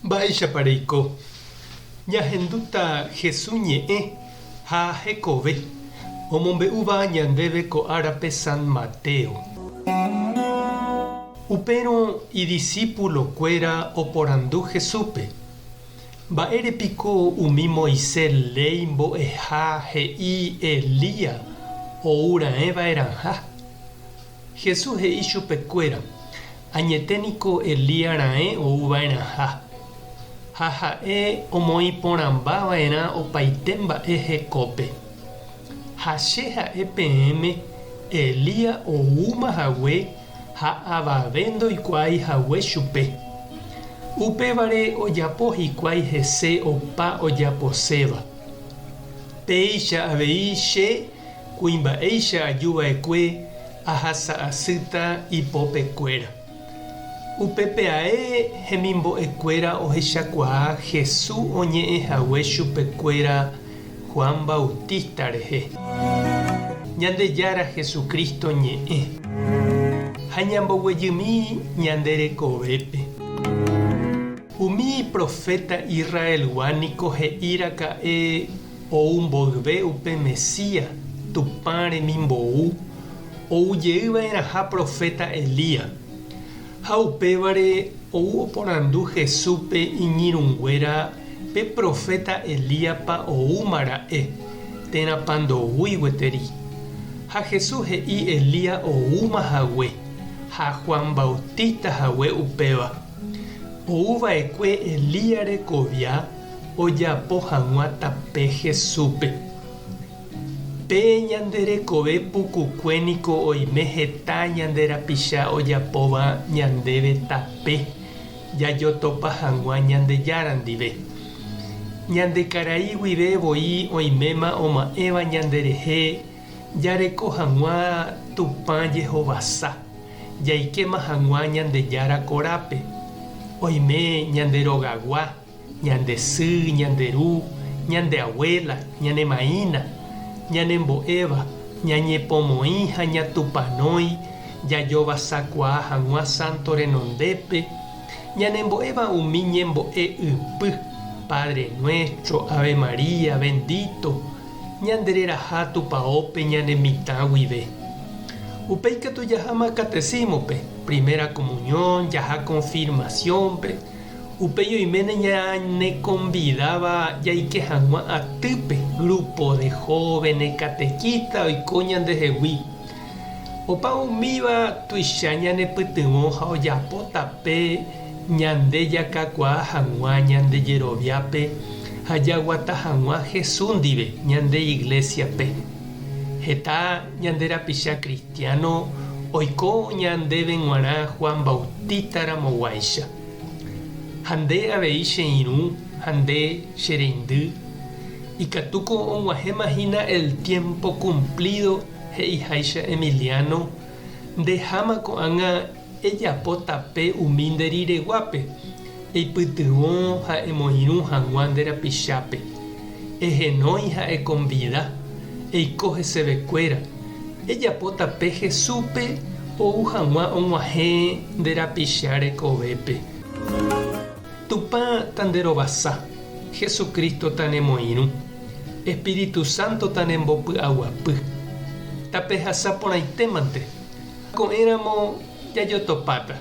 Mba'éichapa reiko? Ñahendúta Jesús ñe'ẽ ha hekove, omombe'úva ñandéve ko árape San Mateo. Upérõ idisípulokuéra oporandu Jesúspe, Mba'ére piko umi Moisés léi mbo'eha he'i Elías ou raẽ va'erãha? Jesús he'i chupekuéra, Añete niko Elías raẽ ou va'erãha, ha ha'e omoĩ porãmba va'erã opaite mba'e hekópe. Ha che ha'e peẽme Elías oúma hague ha avave ndoikuaái hague chupe. Upévare ojapo hikuái hese opa ojaposéva. Péicha avei che Kuimba'éicha aju va'ekue ahasa asýta ipópekuéra. Upépe ae hemimbo'ekuéra ohechakuaa Jesús oñe'ẽ hague chupekuéra Juan Bautista rehe. Ñandejára Jesucristo ñe'ẽ. Ha ñamboguejymi ñande rekovépe. Umi proféta Israelgua niko he'i raka'e Ou mboyve upe Mesías, Tupã remimbou, ou jey va'erãha proféta Elías. Ha upévare ou oporandu Jesúspe iñirũnguéra pe proféta Elíaspa oúma ra'e, térãpa ndoúi gueteri. Ha Jesús he'i Elías oúma hague, ha Juan Bautista hague upéva. Ou va'ekue Elías rekovia ojapo hag̃ua tape Jesúspe. Pe ñande rekove pukukue niko oime heta ñande rapicha ojapóva ñandéve tape jajotopa hag̃ua Ñandejára ndive. Ñande karai guive voi oiméma oma'ẽva ñanderehe jareko hag̃ua Tupã jehovasa, jaikéma hag̃ua Ñandejára korápe. Oime ñande rogagua. Ñande sy, ñande ru, ñande abuela, ñane maína, ñanembo'éva, ñañepomoĩ ha ñatupanói jajovasakuaa hag̃ua sánto renondépe, ñanembo'éva umi ñembo'e ypy, Padre Nuestro, Ave María, Bendito, ñande reraha tupaópe ñane mitã guive. Upéi katu jaháma catecismo-pe, primera comunión, jaha confirmación-pe, Upéi oiméne ñanekonvidáva jaike hag̃ua atýpe, grupo de jóvenes, catequista oiko ñandehegui. Opa umíva tuicha ñanepytyvõ ha ojapo tape ñande jakakuaa hag̃ua ñande jeroviápe ha jaguata hag̃ua Jesús ndive ñande iglésiape. Heta ñande rapicha cristiano oiko ñandéve g̃uarã Juan Bautista ramoguáicha. Ha nde avei che irũ ha nde che reindy, ikatúko og̃uahẽma hína el tiempo cumplido he'iháicha Emiliano, ndeháma ko'ág̃a ejapo tape umi nde rireguápe, eipytyvõ ha emoirũ hag̃ua nde rapichápe. Ehenói ha ekonvida, eiko hesevekuéra, ejapo tape Jesúspe ou hag̃ua og̃uahẽ nde rapicha rekovépe. Tupã tanderovasa, Jesucristo tanemoirũ, Espíritu Santo tanembopy'aguapy. Tapehasa porãitémante, ko'ẽramo jajotopáta.